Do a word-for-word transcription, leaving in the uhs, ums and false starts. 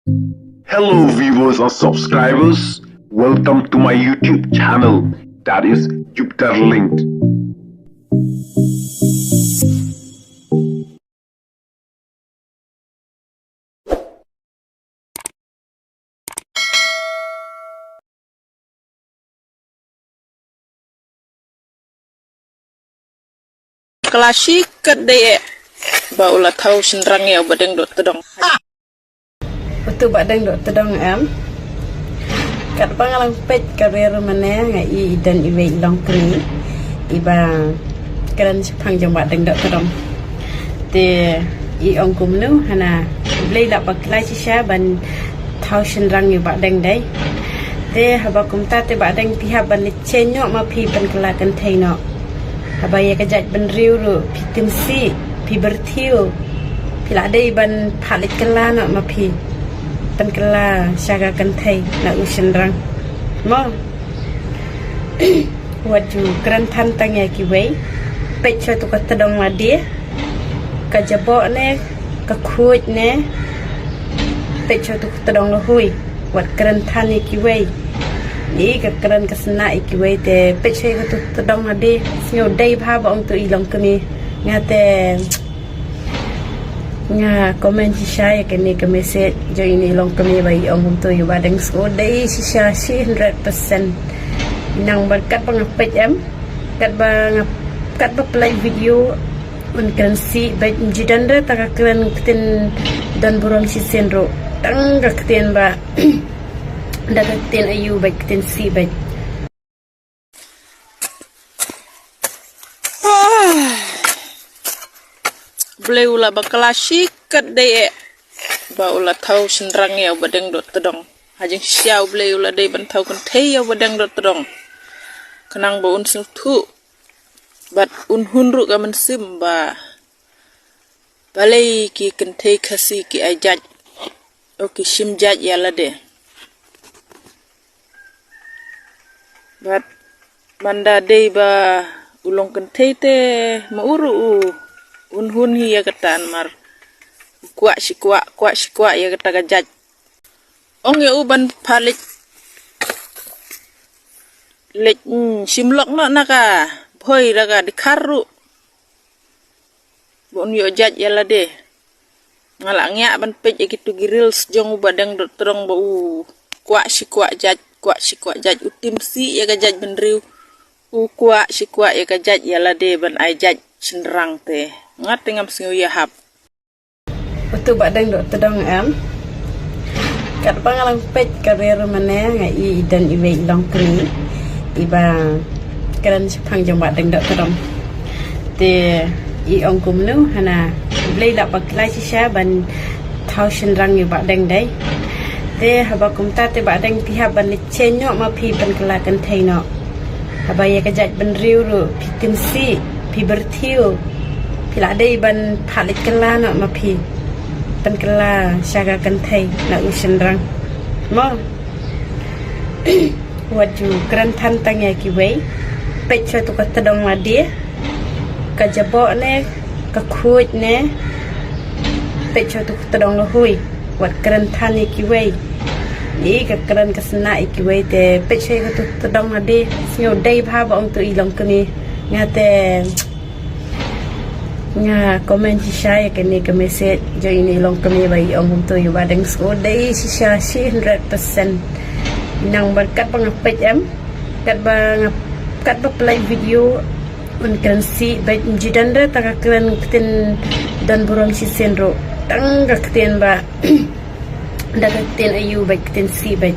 Hello viewers and subscribers, welcome to my YouTube channel, that is Jupiter Linked. Kala shi kat dei eh ba u la thaw shynrang ïa u Badeng Dohtdong. Utu Badeng Dohtdong em. Katba nga la peit ka ri ruh mane nga i i don iwei i longkmie iba kren shaphang jong Badeng Dohtdong. Te i ong kumno hana, Blei lah ba khlaiñ shisha ban thaw shynrang ïa u Badeng dei. Te haba kumta te Badeng phi hap ban leit sha noh ma phi pynkylla kynthei noh. Haba ïa ka jaitbynriew ruh phi tim sih, phi byrthiew, phi lah dei ban phah leit kylla noh ma phi pynkylla sha ka kynthei na u shynrang. Mo. Wat ju kren than tang ïa kiwei. Peit sha tu ka tdong lade, ka jaboh ne, ka khuid ne. Peit sha tu ka tdong lahui. Wat kren than ïa kiwei. Ni ka kren ka sna ïa kiwei te peit sha ka tu ka tdong lade. Sngew dei bha ba ong tu i longkmie. Nga te nga comment shisha ïa kane ka message jong ine i longkmie ba i ong kumto ïa u Badeng. Sngew dei shisha shi hundred percent. Nang ba katba nga peit em, katba nga, katba play video un kren sih bad nji don re ta ka kren ktien don burom shisien ruh. Tang ka ktien ba da ka ktien ayu bad ktien sih bad. Blei u la bakla shi kat dei eh ba u la thaw shynrang ïa u Badeng Dohtdong. Ha jingshisha u Blei u la dei ban thaw kynthei ïa u Badeng Dohtdong. Khnang ba un sngewthuh bad un hun ruh ka mynsiem ba balei ki kynthei Khasi ki ai jait, o ki shim jait ïa lade. Bad man da dei ba u long kynthei te ma u ruh u hun hun hi ïa kata namar u kwah shi kwah, kwah shi kwah ïa kata ka jait. Ong ïa u ban phah leit, leit, mm, shim lok noh na ka Bhoi da ka Dkhar ruh. Ba un ïoh jait ïa lade. Nga la ngiah ban peit ïa kitu ki reels jong u Badeng Dohtdong ba u kwah shi kwah jait, kwah shi kwah jait, u tim sih ïa ka jaitbynriew. U kwah shi kwah ïa ka jait ïa lade ban ai jait shynrang te. Nga te ngam sngew ïahap. Utu Badeng Dohtdong em. Katba nga la peit ka ri ruh mane nga i i don iwei i longkmie iba kren shaphang jong Badeng Dohtdong. Te i ong kumno hana, Blei lah ba khlaiñ shisha ban thaw shynrang ïa u Badeng dei. Te haba kumta te Badeng phi hap ban leit sha noh ma phi pynkylla kynthei noh. Haba ïa ka jaitbynriew ruh phi tim sih, phi byrthiew, phi lah dei ban phah leit kylla noh ma phi pynkylla sha ka kynthei na u shynrang. Mo. Wat ju kren than tang ïa kiwei. Peit sha tu ka tdong lade, ka jaboh ne, ka khuid ne. Peit sha tu ka tdong lahui. Wat kren than ïa kiwei. Ni ka kren ka sna ïa kiwei te peit sha ka tu ka tdong lade. Sngew dei bha ba ong tu i longkmie. Nga te nga comment shisha ïa kane ka message jong ine i longkmie ba i ong kumto ïa u Badeng. Sngew dei shisha shi hundred percent. Nang ba katba nga peit em, katba nga, katba play video un kren sih bad nji don re ta ka kren ktien don burom shisien ruh. Tang ka ktien ba da ka ktien ayu bad ktien sih bad.